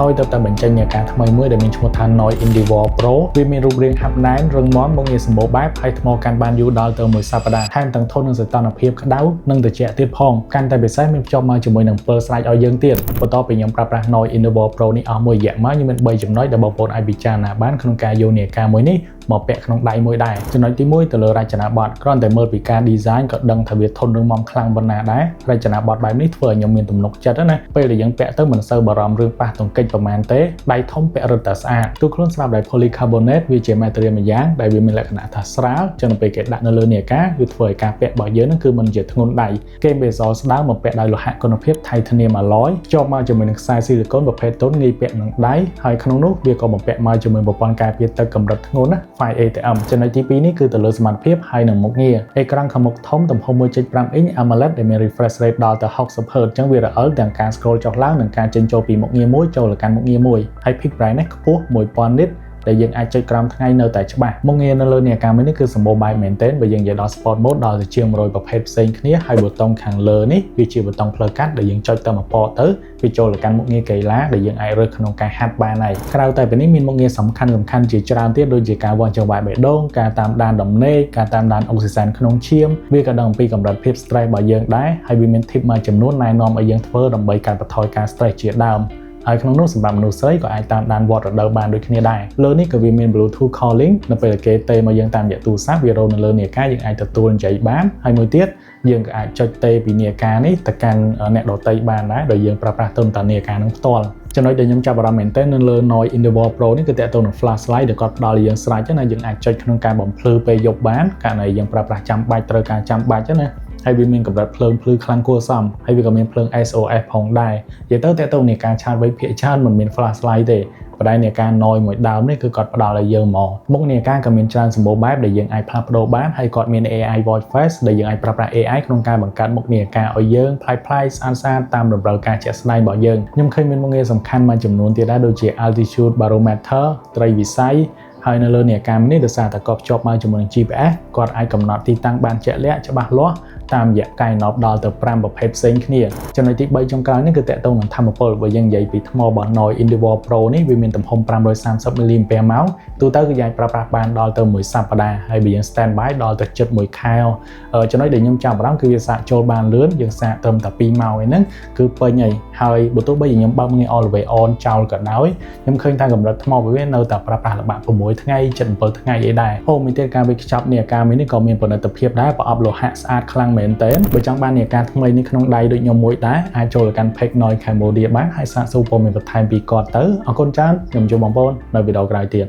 ដោយទៅតែបញ្ចេញនាឡិកាថ្មីមួយដែលមានឈ្មោះថា Noise Endeavor Pro វាមានរូបរាងហាប់ណែនរឹងមាំមុខងារសម្បូរបែបហើយថ្មកាន់បានយូរដល់ទៅមួយសប្តាហ៍ថែមទាំងធន់នឹងសីតុណ្ហភាពក្តៅនិងត្រជាក់ទៀតផងកាន់តែពិសេសមានភ្ជាប់មកជាមួយនឹងពិលស្រេចឲ្យយើងទៀតបន្ទាប់ពីខ្ញុំប្រើប្រាស់ Noise Endeavor Pro នេះអស់មួយរយៈមកខ្ញុំមាន3ចំណុចដែលបងប្អូនអាចពិចារណាបានក្នុងការយកនាឡិកាមួយនេះមកពាក់ក្នុងដៃមួយដែរចំណុចទី1ទៅលើរចនាបថគ្រាន់តែមើលពីការ design ក៏ដឹងថាវាធន់រឹងមាំខ្លាំងប៉ុណ្ណាដែររចនាបថបែបនេះធ្វើឲ្យខ្ញុំមានទំនុកចិត្តណាពេលដែលយើងពាក់ទៅមិនសូវបារម្ភរឿងប៉ះទង្គិចប្រហែលទេដៃធំពាក់រឹតតែស្អាតទូខ្លួនស្រាប់ដោយ polycarbonate វាជា material មួយយ៉ាងដែលវាមានលក្ខណៈថាស្រាលចឹងនៅពេលគេដាក់នៅលើនាឡិកាវាធ្វើឲ្យការពាក់របស់យើងនឹងគឺមិនជាធ្ងន់ដៃគេ bezel ស្ដើងមកពាក់ដោយលោហៈគុណភាព titanium alloy ភ្ជាប់មកជាមួយនឹងខ្សែស៊ីលីកូនប្រភេទទន់ងាយពាក់នឹងដៃហើយក្នុងនោះវាក៏បំពាក់មកជាមួយប្រព័ន្ធការពារទឹកកម្រិតធ្ងន់ណា 5 ATM ចំណុចទី2នេះគឺទៅលើសមត្ថភាពហើយនិងមុខងារអេក្រង់ខាងមុខធំទំហំ1.5អ៊ីញ AMOLED ដែលមាន refresh rate ដល់ទៅ 60 Hz អញ្ចឹងវារអិលទាំងការ scroll ចុះឡើងនិងការចេញចូលពីមុខងារមួយចូលទៅកាន់មុខងារមួយហើយ peak brightness ខ្ពស់1000 nit ដែលយើងអាចចុចក្រោមថ្ងៃនៅតែច្បាស់មុខងារនៅលើនាឡិកាមួយនេះគឺសម្បូរបែបមែនទែនបើយើងនិយាយដល់ sport mode ដល់ទៅជាង100ប្រភេទផ្សេងគ្នាហើយប៊ូតុងខាងលើនេះវាជាប៊ូតុងផ្លូវកាត់ដែលយើងចុចទៅមកពកទៅវាចូលទៅកាន់មុខងារកីឡាដែលយើងអាចរើសក្នុងការហាត់បានហើយក្រៅតែពីនេះមានមុខងារសំខាន់សំខាន់ជាច្រើនទៀតដូចជាការវាស់ចង្វាក់បេះដូងការតាមដានដំណេកការតាមដានអុកស៊ីសែនក្នុងឈាមវាក៏ដឹងអំពីកម្រិតភាព stress របស់យើងដែរហើយវាមាន tip មួយចំនួនណែនាំឲ្យយើងធ្វើដើម្បីកាត់បន្ថយការ stress ជាដើមហើយក្នុងនោះសម្រាប់មនុស្សស្រីក៏អាចតាមដានវដ្តរដូវបានដូចគ្នាដែរលើនេះក៏វាមាន Bluetooth calling នៅពេលគេទេមកយើងតាមរយៈទូរស័ព្ទវារោនៅលើនាឡិកាយើងអាចទទួលនិយាយបានហើយមួយទៀតយើងក៏អាចចុចទេពីនាឡិកានេះទៅកាន់អ្នកដទៃបានដែរដោយយើងប្រើប្រាស់ទៅតានាឡិកានឹងផ្ទាល់ចំណុចដែលខ្ញុំចាប់អារម្មណ៍មែនទែននៅលើ Noise Endeavor Pro នេះគឺទាក់ទងនឹង flashlight ដែលគាត់ផ្ដល់ឲ្យយើងស្រេចណាយើងអាចចុចក្នុងការបំភ្លឺពេលយប់បានករណីយើងប្រើប្រាស់ចាំបាច់ត្រូវការចាំបាច់ណាហើយវាមានកម្រិតភ្លើងភ្លឺខ្លាំងគួរសមហើយវាក៏មានភ្លើង SOS ផងដែរនិយាយទៅតើទៅនៃការឆាតវៃភាគច្រើនមិនមាន flashlight ទេប៉ុន្តែនៃការ Noise មួយដើមនេះគឺគាត់ផ្ដល់ឲ្យយើងហ្មងមុខនៃការក៏មានច្រើនសម្បូរបែបដែលយើងអាចផ្លាស់ប្ដូរបានហើយគាត់មាន AI watch face ដែលយើងអាចប្រើប្រាស់ AI ក្នុងការបង្កើតមុខនាឡិកាឲ្យយើងប្លែកៗស្អាតស្អាតតាមតម្រូវការជាក់ស្ដែងរបស់យើងខ្ញុំឃើញមានមុខងារសំខាន់មួយចំនួនទៀតដែរដូចជា altitude barometer ត្រីវិស័យហើយនៅលើនាឡិកានេះដោយសារតែគាត់ភ្ជាប់មកជាមួយនឹង GPS គាត់អាចកំណត់ទីតាំងបានជាក់លាក់ច្បាស់លាស់តាមរយៈកាយណប់ដល់ទៅ5ប្រភេទផ្សេងគ្នាចំណុចទី3ចុងក្រោយនេះគឺទាក់ទងនឹងថាមពលបើយើងនិយាយពីថ្មរបស់ Noise Endeavor Pro នេះវាមានទំហំ530 mAh ទូទៅគឺយើងអាចប្រើប្រាស់បានដល់ទៅមួយសប្តាហ៍ហើយបើយើង stand by ដល់ទៅជិត1ខែចំណុចដែលខ្ញុំចាប់អារម្មណ៍គឺវាសាកចូលបានលឿនយើងសាកត្រឹមតែ2ម៉ោងឯហ្នឹងគឺពេញហើយហើយបើទោះបីជាខ្ញុំបើកងារ all the way on ចោលក៏ដោយខ្ញុំឃើញថាកម្រិតថ្មរបស់វានៅតែប្រើប្រាស់ល្បាក់6ថ្ងៃ7ថ្ងៃអីដែរអូមួយទៀតការវេចខ្ចប់នាឡិកាមួយនេះក៏មានផលិតភាពដែរប្រអប់លោហៈស្អាតខ្លាំងមែនទែនបើចង់បាននាឡិកាថ្មីនេះក្នុងដៃដូចខ្ញុំមួយដែរអាចចូលទៅកាន់ page Noise Cambodia បានហើយសាកសួរព័ត៌មានបន្ថែមពីគាត់ទៅអរគុណច្រើនខ្ញុំជួបបងប្អូននៅវីដេអូក្រោយទៀត។